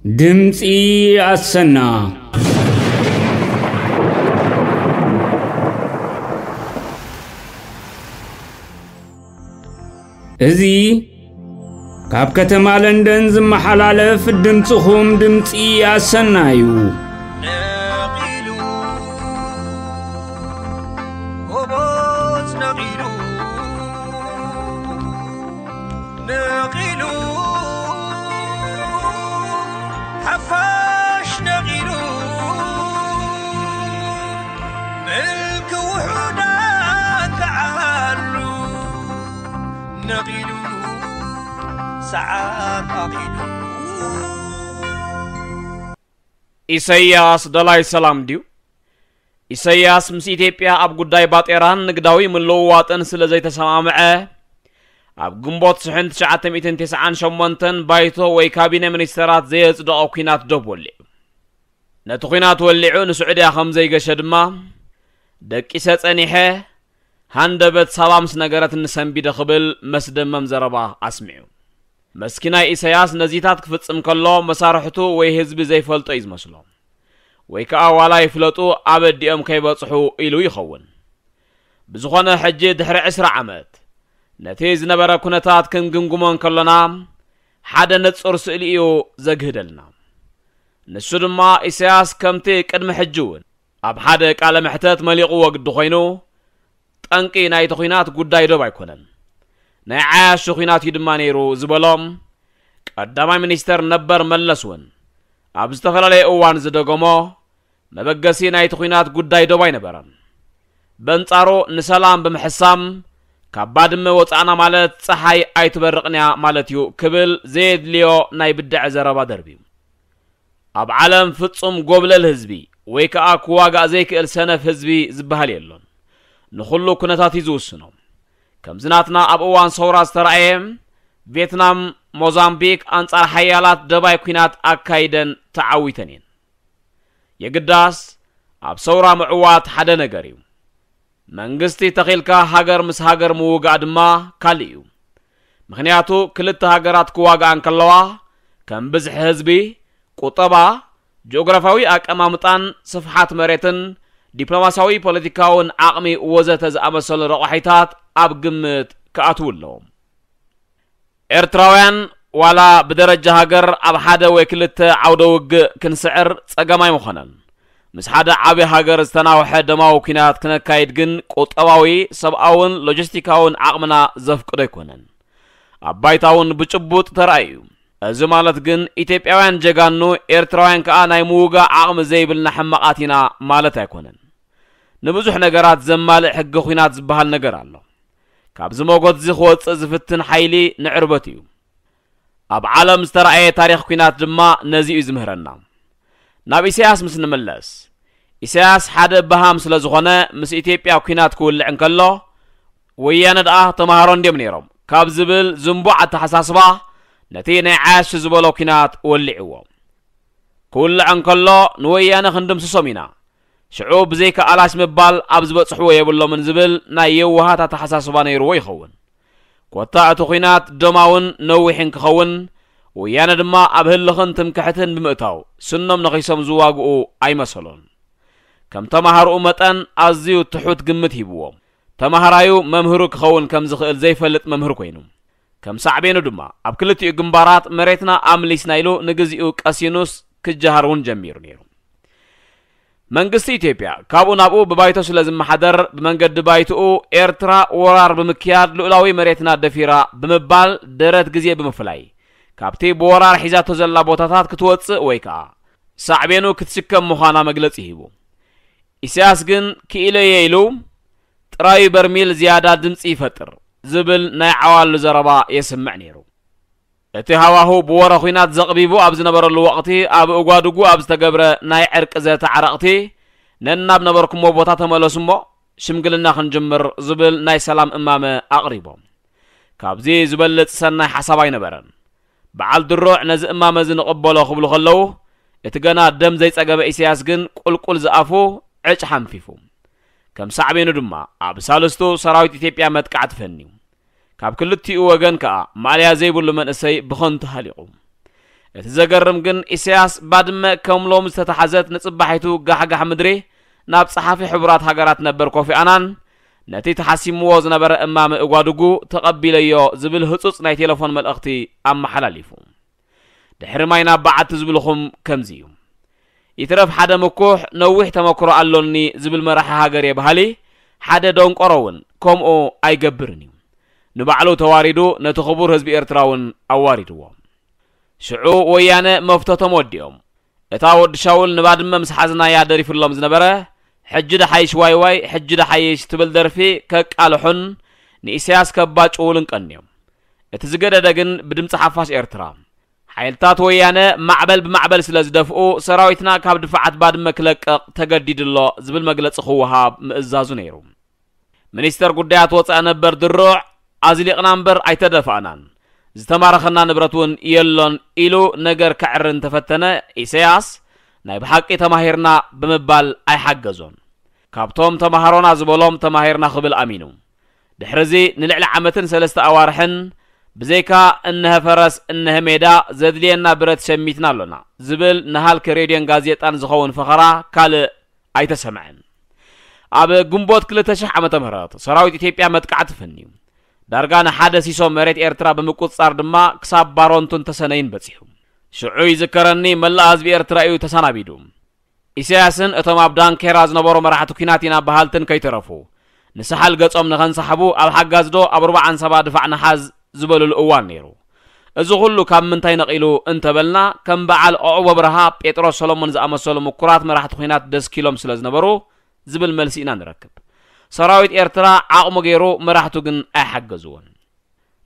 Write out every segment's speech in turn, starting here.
ድምፂ ኣሰና። እዚ ካብ ከተማ ለንደን ዝመሓላለፍ ድምፅኹም ድምፂ ኣሰና እዩ። ነቒሉ፣ ጎቦዝ ነቒሉ፣ ነቒሉ፣ ሓፋሽ ነቒሉ፣ ምልኪ ውሑዳት ተዓሉ፣ ነቒሉ፣ ሰዓት ኣኺሉ። ኢሰያስ ደላይ ሰላም ድዩ? ኢሰያስ ምስ ኢትዮጵያ ኣብ ጉዳይ ባጤራን ንግዳዊ ምልውዋጥን ስለ ዘይተሰማምዐ፣ ኣብ ግንቦት ሽሕን ትሽዓተ ሚእትን ተስዓን ሸሞንተን ባይቶ ወይ ካቢነ ሚኒስተራት ዘየጽደቖ ኲናት ዶብ ወሊዑ። ነቲ ኲናት ወሊዑ ንስዑድያ ከም ዘይገሸ ድማ፣ ደቂሰ ጸኒሐ፣ ሃንደበት ሳባ ምስ ነገረትኒ ሰንቢደ ክብል መስደመም ዘረባ ኣስሚዑ። መስኪናይ ኢሰያስ ነዚታት ክፍጽም ከሎ መሳርሕቱ ወይ ህዝቢ ዘይፈልጦ እዩ ዝመስሎ። ወይ ከኣ ዋላ ይፍለጡ ኣበዲኦም ከይበጽሑ ኢሉ ይኸውን። ብዝኾነ ሕጂ ድሕሪ ዕስራ ዓመት ነቲ ዝነበረ ኩነታት ክንግምግሞ እንከሎና ሓደ ንጹር ስእሊ እዩ ዘግህደልና። ንሱ ድማ ኢሰያስ ከምቲ ቅድሚ ሕጂ እውን ኣብ ሓደ ቃለ መሕተት መሊቑዎ ግዲ ኮይኑ፣ ጠንቂ ናይቲ ኲናት ጉዳይ ዶብ ኣይኮነን፣ ናይ ዓያሹ ኲናት እዩ ድማ ነይሩ ዝበሎም ቀዳማይ ሚኒስተር ነበር መለስ እውን ኣብ ዝተፈላለየ እዋን ዝደገሞ፣ መበገሲ ናይቲ ኲናት ጉዳይ ዶብ ኣይነበረን። በንጻሩ ንሰላም ብምሕሳም ካብ ባድመ ወጻእና ማለት ጸሓይ ኣይትበርቕን እያ ማለት እዩ ክብል ዘየድልዮ ናይ ብድዐ ዘረባ ደርብዩ። ኣብ ዓለም ፍጹም ጎብለል ህዝቢ ወይ ከኣ ክዋጋእ ዘይክእል ሰነፍ ህዝቢ ዝበሃል የሎን። ንኹሉ ኩነታት እዩ ዝውስኖ። ከምዚ ናትና ኣብ እዋን ሰውራ ዝተራእየ፣ ቬትናም፣ ሞዛምቢክ ኣንጻር ሓያላት ደባይ ኲናት ኣካይደን ተዓዊተን እየን። የግዳስ ኣብ ሰውራ ምዕዋት ሓደ ነገር እዩ። መንግስቲ ተኺልካ ሃገር ምስ ሃገር ምውጋእ ድማ ካልእ እዩ። ምኽንያቱ ክልተ ሃገራት ክዋግኣ እንከለዋ ከም ብዝሒ ህዝቢ፣ ቁጠባ፣ ጂኦግራፍያዊ ኣቀማምጣን ስፍሓት መሬትን ዲፕሎማስያዊ ፖለቲካውን ዓቕሚ ወዘተ ዝኣመሰሉ ረቋሒታት ኣብ ግምት ክኣትዉ ኣለዎም። ኤርትራውያን ዋላ ብደረጃ ሃገር ኣብ ሓደ ወይ ክልተ ዓውደ ውግእ ክንስዕር ጸገም ኣይምኾነን። ምስ ሓደ ዓቢ ሃገር ዝተናውሐ ደማዊ ኲናት ክነካይድ ግን ቁጠባዊ፣ ሰብኣውን ሎጂስቲካውን ዓቕምና ዘፍቅዶ ኣይኮነን። ኣብ ባይታ እውን ብጭቡጥ ተራእዩ እዩ። እዚ ማለት ግን ኢትዮጵያውያን ጀጋኑ፣ ኤርትራውያን ከኣ ናይ ምውጋእ ዓቕሚ ዘይብልና ሕማቓት ኢና ማለት ኣይኮነን። ንብዙሕ ነገራት ዘማልእ ሕጊ ኲናት ዝበሃል ነገር ኣሎ። ካብዚ መጎትዚ ክወጽእ ዝፍትን ሓይሊ ንዕርበት እዩ። ኣብ ዓለም ዝተራእየ ታሪኽ ኲናት ድማ ነዚ እዩ ዝምህረና። ናብ ኢሳያስ ምስ ንምለስ፣ ኢሳያስ ሓደ በሃም ስለ ዝኾነ ምስ ኢትዮጵያ ኲናት ክውልዕ እንከሎ፣ ወያነ ደኣ ተማሃሮ እንድዮም ነይሮም ካብ ዝብል ዝንቡዕ ኣተሓሳስባ ነቲ ናይ ዓያሹ ዝበሎ ኲናት ወሊዕዎ። ክውልዕ እንከሎ ንወያነ ክንድምስሶም ኢና፣ ሽዑ ብዘይካ ኣላሽ ምባል ኣብ ዝበጽሕዎ የብሎምን ዝብል ናይ የዋሃት ኣተሓሳስባ ነይርዎ ይኸውን። ኮታ እቲ ኲናት ደማውን ነዊሕን ክኸውን፣ ወያነ ድማ ኣብ ህልኽን ትምክሕትን ብምእታው ስኖም ነኺሶም ዝዋግኡ ኣይመሰሎን። ከም ተማሃርኡ መጠን ኣዝዩ ትሑት ግምት ሂብዎም። ተማሃራዩ መምህሩ ክኸውን ከም ዝኽእል ዘይፈልጥ መምህር ኮይኑ፣ ከም ሳዕቤኑ ድማ ኣብ ክልቲኡ ግንባራት መሬትና ኣምሊስና ኢሉ ንግዚኡ ቀሲኑስ ክጀሃር እውን ጀሚሩ ነይሩ። መንግስቲ ኢትዮጵያ ካብኡ ናብኡ ብባይቶ ስለ ዝመሓደር፣ ብመንገዲ ባይትኡ ኤርትራ ወራር ብምክያድ ልኡላዊ መሬትና ደፊራ ብምባል ደረት ግዜ ብምፍላይ፣ ካብቲ ብወራር ሒዛቶ ዘላ ቦታታት ክትወጽእ ወይ ከኣ ሳዕቤኑ ክትስከም ምዃና መግለጺ ሂቡ። ኢሳያስ ግን ክኢለየ ኢሉ ጥራዩ በርሚል ዝያዳ ድምጺ ይፈጥር ዝብል ናይ ዓዋሉ ዘረባ የስምዕ ነይሩ። እቲ ሃዋሁ ብወረ ኲናት ዘቕቢቡ ኣብ ዝነበረሉ ወቕቲ፣ ኣብ እጓድጉ ኣብ ዝተገብረ ናይ ዕርቂ ዘተ ዓረቕቲ፣ ነናብ ነበርኩሞ ቦታ ተመለሱ እሞ ሽምግልና ክንጅምር ዝብል ናይ ሰላም እማመ ኣቕሪቦም። ካብዚ ዝበልጽ ሰናይ ሓሳብ ኣይነበረን። በዓል ድሩዕ ነዚ እማመ እዚ ንቕበሎ ክብሉ ከለዉ፣ እቲ ገና ደም ዘይጸገበ ኢሳያስ ግን ቁልቁል ዝኣፉ ዕጭ ሓንፊፉ። ከም ሳዕቤኑ ድማ ኣብ ሳልስቱ ሰራዊት ኢትዮጵያ መጥቃዕቲ ፈንዩ። ካብ ክልቲኡ ወገን ከኣ ማእለያ ዘይብሉ መንእሰይ ብኸንቱ ሃሊቑ። እቲ ዘገርም ግን፣ ኢሳያስ ባድመ ከም ሎሚ ዝተታሕዘት ንጽባሒቱ ጋሕጋሕ ምድሪ ናብ ጸሓፊ ሕቡራት ሃገራት ነበር ኮፊ ኣናን፣ ነቲ ተሓሲምዎ ዝነበረ እማመ እጓድጉ ተቐቢለዮ ዝብል ህጹጽ ናይ ቴሌፎን መልእኽቲ ኣመሓላሊፉ። ድሕሪ ማይ ናብ በዓቲ ዝብልኹም ከምዚ እዩ። ይትረፍ ሓደ ምኩሕ ነዊሕ ተመክሮ ኣሎኒ ዝብል መራሒ ሃገር እየ በሃሊ ሓደ ደንቆሮ እውን ከምኡ ኣይገብርን እዩ። ንባዕሉ ተዋሪዱ ነቲ ክቡር ህዝቢ ኤርትራ እውን ኣዋሪድዎ። ሽዑ ወያነ መፍተቶም ወዲኦም። እታ ወዲ ሻውል ንባድመ ምስ ሓዝናያ ደሪፍሎም ዝነበረ ሕጂ ደሓይሽ ዋይ ዋይ፣ ሕጂ ደሓይሽ ትብል ደርፊ ከቃልሑን ንኢሳያስ ከባጭውሉን ቀንዮም። እቲ ዝገደደ ግን ብድምፂ ሓፋሽ ኤርትራ ሓይልታት ወያነ ማዕበል ብማዕበል ስለ ዝደፍኡ ሰራዊትና ካብ ድፋዓት ባድመ ክለቅቕ ተገዲዱ ኣሎ ዝብል መግለፂ ክወሃብ ምእዛዙ ነይሩ። ሚኒስተር ጉዳያት ወፃኢ ነበር ድሩዕ ኣዝሊቕና እምበር ኣይተደፋእናን፣ ዝተማረኸና ንብረት እውን የሎን ኢሉ ነገር ከዕሪ እንተፈተነ ኢሳያስ ናይ ብሓቂ ተማሂርና ብምባል ኣይሓገዞን። ካብቶም ተማሃሮና ዝበሎም ተማሂርና ክብል ኣሚኑ። ድሕርዚ ንልዕሊ ዓመትን ሰለስተ ኣዋርሕን ብዘይካ እነሀ ፈረስ እነሀ ሜዳ ዘድልየና ብረት ሸሚትና ኣሎና ዝብል ንሃልኪ ሬድዮን ጋዜጣን ዝኸውን ፈኸራ ካልእ ኣይተሰምዐን። ኣብ ግንቦት ክልተ ሽሕ ዓመተ ምህረት ሰራዊት ኢትዮጵያ መጥቃዕቲ ፈንዩ። ዳርጋ ንሓደ ሲሶ መሬት ኤርትራ ብምቁጽጻር ድማ ክሳብ ባሮንቱን ተሰነይን በጺሑ። ሽዑ ይዝከረኒ መላእ ህዝቢ ኤርትራ እዩ ተሰናቢዱ። ኢሳያስን እቶም ኣብ ዳንኬራ ዝነበሩ መራሕቲ ኲናት ኢና በሃልትን ከይተረፉ ንሰሓል ገጾም ንኸንሳሕቡ ኣብ ሓጋዝዶ ኣብ ርባዓን ሰባ ድፋዕ ንሓዝ ዝበሉሉ እዋን ነይሩ። እዚ ኩሉ ካብ ምንታይ ነቒሉ እንተበልና ከም በዓል ኦዕቦ ብርሃ፣ ጴጥሮስ ሰሎሞን ዝኣመሰሉ ምኩራት መራሕቲ ኲናት ደስኪሎም ስለ ዝነበሩ ዝብል መልሲ ኢና ንረክብ። ሰራዊት ኤርትራ ዓቕሙ ገይሩ መራሕቱ ግን ኣይሓገዝዎን።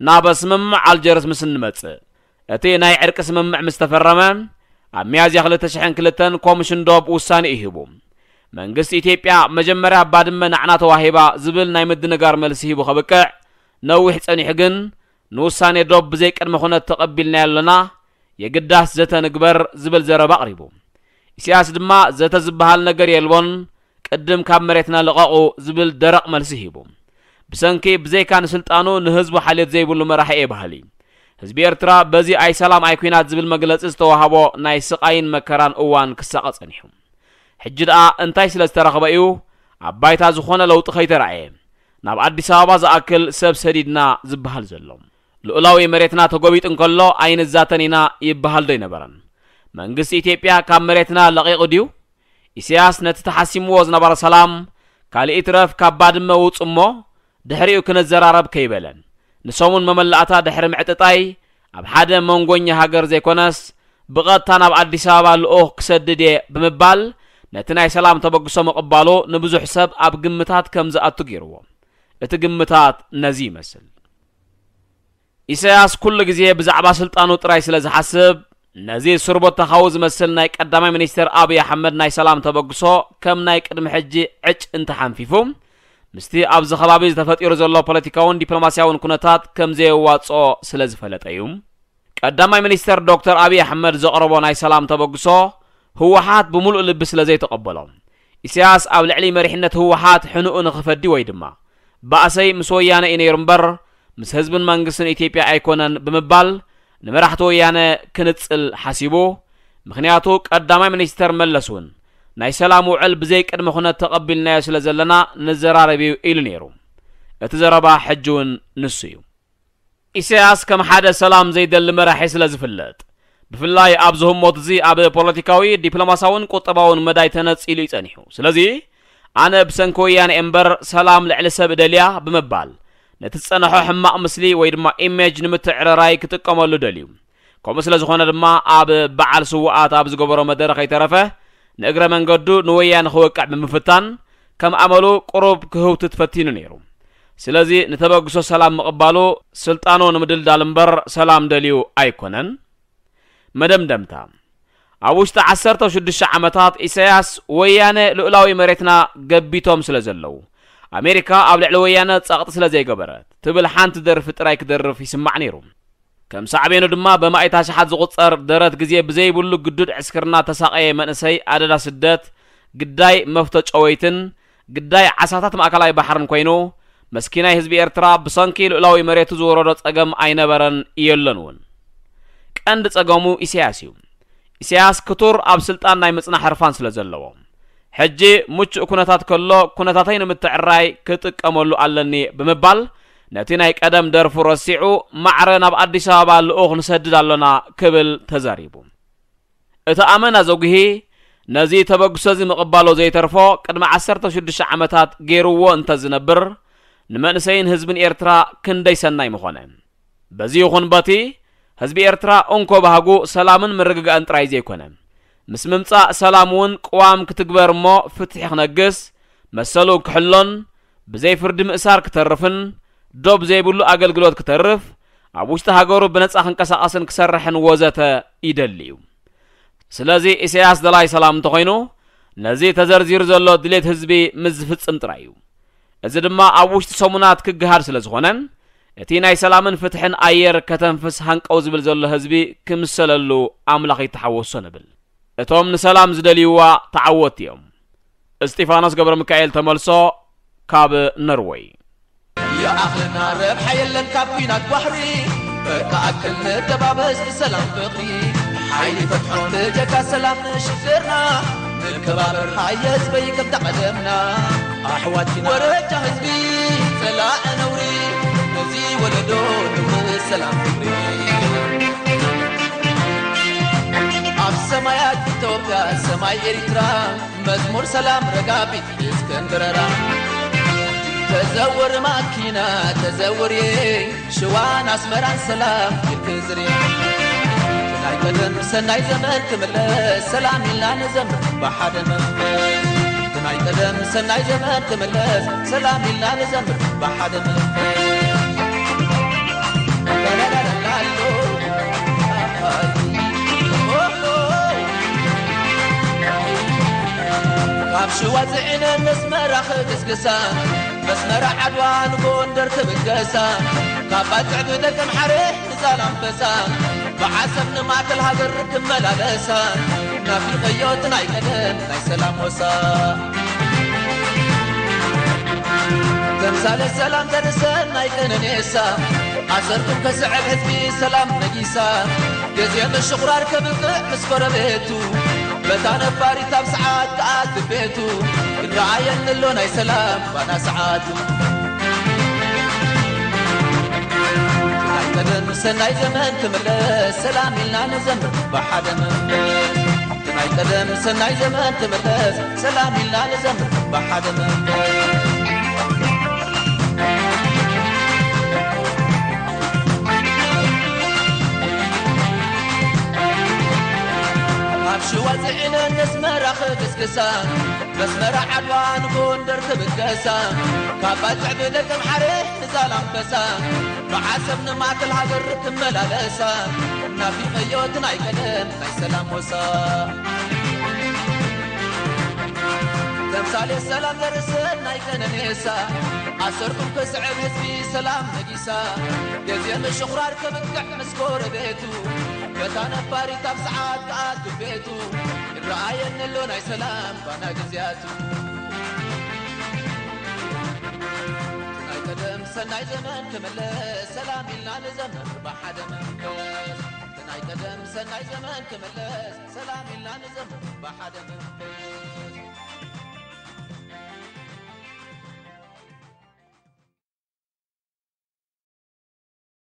ናብ ስምምዕ ኣልጀርስ ምስ እንመጽእ፣ እቲ ናይ ዕርቂ ስምምዕ ምስ ተፈረመ ኣብ ሚያዝያ ክልተ ሽሕን ክልተን ኮሚሽን ዶብ ውሳኔ ይህቡ። መንግስቲ ኢትዮጵያ መጀመርያ ባድመ ንዓና ተዋሂባ ዝብል ናይ ምድንጋር መልሲ ሂቡ ከብቅዕ ነዊሕ ጸኒሑ ግን ንውሳኔ ዶብ ብዘይ ቅድመ ኩነት ተቐቢልናዮ ኣለና፣ የግዳስ ዘተ ንግበር ዝብል ዘረባ ኣቕሪቡ። ኢሳያስ ድማ ዘተ ዝበሃል ነገር የልቦን፣ ቅድም ካብ መሬትና ልቐቑ ዝብል ደረቕ መልሲ ሂቡ። ብሰንኪ ብዘይካ ንስልጣኑ ንህዝቡ ሓልዮት ዘይብሉ መራሒ እየ በሃሊ ህዝቢ ኤርትራ በዚ ኣይ ሰላም ኣይ ኲናት ዝብል መግለጺ ዝተዋህቦ ናይ ስቓይን መከራን እዋን ክሳቐ ጸኒሑ። ሕጂ ደኣ እንታይ ስለ ዝተረኽበ እዩ ኣብ ባይታ ዝኾነ ለውጢ ከይተራእየ ናብ ኣዲስ ኣበባ ዝኣክል ሰብ ሰዲድና ዝበሃል ዘሎ? ልኡላዊ መሬትና ተጎቢጡ እንከሎ ኣይንዛተን ኢና ይበሃል ዶ ኣይነበረን? መንግስቲ ኢትዮጵያ ካብ መሬትና ለቒቑ ድዩ? ኢሳያስ ነቲ ተሓሲምዎ ዝነበረ ሰላም ካልእ ይትረፍ ካብ ባድመ ውጹ እሞ ድሕሪኡ ክንዘራረብ ከይበለ ንሰሙን መመላእታ ድሕሪ ምዕጥጣይ ኣብ ሓደ መንጎኛ ሃገር ዘይኮነስ ብቐጥታ ናብ ኣዲስ ኣበባ ልኡኽ ክሰድድ እየ ብምባል ነቲ ናይ ሰላም ተበግሶ ምቕባሉ ንብዙሕ ሰብ ኣብ ግምታት ከም ዝኣቱ ገይርዎ። እቲ ግምታት ነዚ ይመስል። ኢሳያስ ኩሉ ግዜ ብዛዕባ ስልጣኑ ጥራይ ስለ ዝሓስብ ነዚ ስርቦታኻዊ ዝመስል ናይ ቀዳማይ ሚኒስትር ኣብይ ኣሕመድ ናይ ሰላም ተበግሶ ከም ናይ ቅድሚ ሕጂ ዕጭ እንተሓንፊፉ ምስቲ ኣብዚ ከባቢ ዝተፈጢሩ ዘሎ ፖለቲካውን ዲፕሎማስያውን ኩነታት ከም ዘየዋጽኦ ስለ ዝፈለጠ እዩ። ቀዳማይ ሚኒስተር ዶክተር ኣብይ ኣሕመድ ዘቕረቦ ናይ ሰላም ተበግሶ ህወሓት ብምሉእ ልቢ ስለ ዘይተቐበሎ፣ ኢሳያስ ኣብ ልዕሊ መሪሕነት ህወሓት ሕንኡ ንኽፈዲ ወይ ድማ ባእሰይ ምስ ወያነ እዩ ነይሩ እምበር ምስ ህዝብን መንግስትን ኢትዮጵያ ኣይኮነን ብምባል ንመራሕቲ ወያነ ክንጽል ሓሲቡ። ምኽንያቱ ቀዳማይ ሚኒስተር መለስ እውን ናይ ሰላም ውዕል ብዘይ ቅድመ ኩነት ተቐቢልናዮ ስለ ዘለና ንዘራረብ እዩ ኢሉ ነይሩ። እቲ ዘረባ ሕጂ እውን ንሱ እዩ። ኢሳያስ ከም ሓደ ሰላም ዘይደሊ መራሒ ስለ ዝፍለጥ፣ ብፍላይ ኣብዚ ህሞት እዚ ኣብ ፖለቲካዊ፣ ዲፕሎማሳውን ቁጠባውን መዳይ ተነጺሉ እዩ ጸኒሑ። ስለዚ ኣነ ብሰንኪ ወያነ እምበር ሰላም ልዕሊ ሰብ እደልያ ብምባል ነቲ ዝጸንሖ ሕማቕ ምስሊ ወይ ድማ ኢሜጅ ንምትዕርራይ ክጥቀመሉ ደልዩ። ከምኡ ስለ ዝኾነ ድማ ኣብ በዓል ስውኣት ኣብ ዝገበሮ መደረ ከይተረፈ ንእግረ መንገዱ ንወያነ ክወቅዕ ብምፍታን ከም ኣመሉ ቁሩብ ክህውትት ፈቲኑ ነይሩ። ስለዚ ንተበግሶ ሰላም ምቕባሉ ስልጣኑ ንምድልዳል እምበር ሰላም ደልዩ ኣይኮነን። መደምደምታ፣ ኣብ ውሽጢ ዓሰርተ ሽዱሽተ ዓመታት ኢሳያስ ወያነ ልኡላዊ መሬትና ገቢቶም ስለ ዘለዉ ኣሜሪካ ኣብ ልዕሊ ወያነ ጸቕጢ ስለ ዘይገበረት ትብል ሓንቲ ደርፊ ጥራይ ክደርፍ ይስማዕ ነይሩ። ከም ሳዕቤኑ ድማ በማእት ኣሽሓት ዝቑጸር ደረት ግዜ ብዘይብሉ ግዱድ ዕስክርና ተሳቐየ መንእሰይ ኣደዳ ስደት፣ ግዳይ መፍቶ ጨወይትን ግዳይ ዓሳታት ማእከላይ ባሕርን ኮይኑ፣ መስኪናይ ህዝቢ ኤርትራ ብሰንኪ ልኡላዊ መሬቱ ዝወረዶ ጸገም ኣይነበረን የሎን እውን። ቀንዲ ጸገሙ ኢሳያስ እዩ። ኢሳያስ ክቱር ኣብ ስልጣን ናይ ምጽናሕ ህርፋን ስለ ዘለዎ፣ ሕጂ ምቹእ ኩነታት ከሎ፣ ኩነታተይ ንምትዕራይ ክጥቀመሉ ኣለኒ ብምባል፣ ነቲ ናይ ቀደም ደርፉ ረሲዑ፣ ማዕረ ናብ ኣዲስ ኣበባ ልኡኽ ንሰድድ ኣሎና ክብል ተዛሪቡ። እቲ ኣመና ዘጉሂ፣ ነዚ ተበግሶ እዚ ምቕባሎ ዘይተርፎ፣ ቅድሚ ዓሰርተ ሽዱሽተ ዓመታት ገይርዎ እንተ ዝነብር፣ ንመንእሰይን ህዝብን ኤርትራ ክንደይ ሰናይ ምኾነ። በዚ ይኹን በቲ፣ ህዝቢ ኤርትራ እንኮ ባህጉ ሰላምን ምርግጋእን ጥራይ ዘይኮነ፣ ምስ ምምጻእ ሰላም እውን ቅዋም ክትግበር እሞ ፍትሒ ክነግስ፣ መሰሉ ክሕሎን፣ ብዘይ ፍርዲ ምእሳር ክተርፍን፣ ዶብ ዘይብሉ ኣገልግሎት ክተርፍ፣ ኣብ ውሽጢ ሃገሩ ብነጻ ክንቀሳቐስን ክሰርሕን ወዘተ ይደሊ እዩ። ስለዚ ኢሳያስ ደላይ ሰላም እንተኾይኑ፣ ነዚ ተዘርዚሩ ዘሎ ድሌት ህዝቢ ምስ ዝፍጽም ጥራይ እዩ። እዚ ድማ ኣብ ውሽጢ ሰሙናት ክገሃድ ስለ ዝኾነ፣ እቲ ናይ ሰላምን ፍትሕን ኣየር ከተንፍስ ሃንቀው ዝብል ዘሎ ህዝቢ ክምሰለሉ ኣምላኽ ይተሓወሶ ንብል። እቶም ንሰላም ዝደልይዋ ተዓወትቲ እዮም። እስጢፋኖስ ገብረ ሚካኤል ተመልሶ ካብ ኖርወይ። ይኣኽለና ረብሓ የለን ካብ ኲናት ባሕሪ፣ በቃ ኣክል ንተባበስ ብሰላም ፍቕሪ። ሓይሊ ፈትሖ ብጀካ ሰላም ንሽግርና፣ ንከባበር ሃየ ህዝበይ ከምታ ቀደምና። ኣሕዋት ኢና ወረጃ ህዝቢ ጸላኢ ነውሪ፣ ነዚ ወለዶ ንውርስ ሰላም ፍቕሪ። ኣብ ሰማያት ኢትዮጵያ ሰማይ ኤሪትራ፣ መዝሙር ሰላም ረጋቢት እስክንድረራ። ተዘውር ማኪና ተዘውርየ፣ ሽዋን ኣስመራን ሰላም ኢልክን ዝርየ። ናይ ቀደም ሰናይ ዘመን ክምለስ ሰላም ኢልና ንዘምር ብሓደ መንፈስ። ናይ ቀደም ሰናይ ዘመን ክምለስ ሰላም ኢልና ንዘምር ብሓደ መንፈስ። ላላላላሎ፣ ኣሃይ፣ ኦሆ። ካብ ሽዋ ጽዒነን ነስመራ ክግስግሳ፣ መስመራ ዓድዋ ንጎንደር ክብገሳ፣ ካብ ባጽዕ ብደቀምሓረ ንዛላምበሳ፣ ብዓሰብ ንማእከል ሃገር ክመላለሳ፣ ናፊቐዮ እቲ ናይ ቀደም ናይ ሰላም ወሳ። ተምሳሌት ሰላም ዘርእሰን ናይ ቀነኔሳ፣ ኣሰርኩም ከስዕብ ህዝቢ ሰላም ነጊሳ፣ ግዜ ምሽቑራር ከብቅዕ ምስ ጎረቤቱ፣ በታ ነባሪት ኣብ ሰዓት ከኣ ቤቱ፣ ክረኣየኒ ኣሎ ናይ ሰላም ባና ሰዓቱ። ናይ ቀደም ሰናይ ዘመን ክምለስ፣ ሰላም ኢልና ንዘምር ብሓደ መንፈስ። ናይ ቀደም ሰናይ ዘመን ክምለስ፣ ሰላም ኢልና ንዘምር ብሓደ መንፈስ። ካብ ሽዋ ጽዒነን ነስመራ ክግስግሳ፣ መስመራ ዓድዋ ንጎንደር ክብገሳ፣ ካብ ባጽዕ ብደቀም ሓረ ንዛላምበሳ፣ ብዓሰብ ንማእከል ሃገር ክመላለሳ፣ ናፊቐዮ እቲ ናይ ቀደም ናይ ሰላም ወሳ። ተምሳሌት ሰላም ዘርእሰን ናይ ቀነኔሳ፣ ኣሰርኩም ክስዕብ ህዝቢ ሰላም ነጊሳ፣ ግዜ ምሽቑራር ከብቅዕ ምስ ጎረቤቱ፣ በታ ነባሪት ኣብ ሰዓት ከኣ ቤቱ፣ ይረኣየኒ ኣሎ ናይ ሰላም ባና ግዜያቱ። ናይ ቀደም ሰናይ ዘመን ክምለስ፣ ሰላም ኢልና ንዘምር ብሓደ መንፈስ። ናይ ቀደም ሰናይ ዘመን ክምለስ፣ ሰላም ኢልና ንዘምር ብሓደ መንፈስ።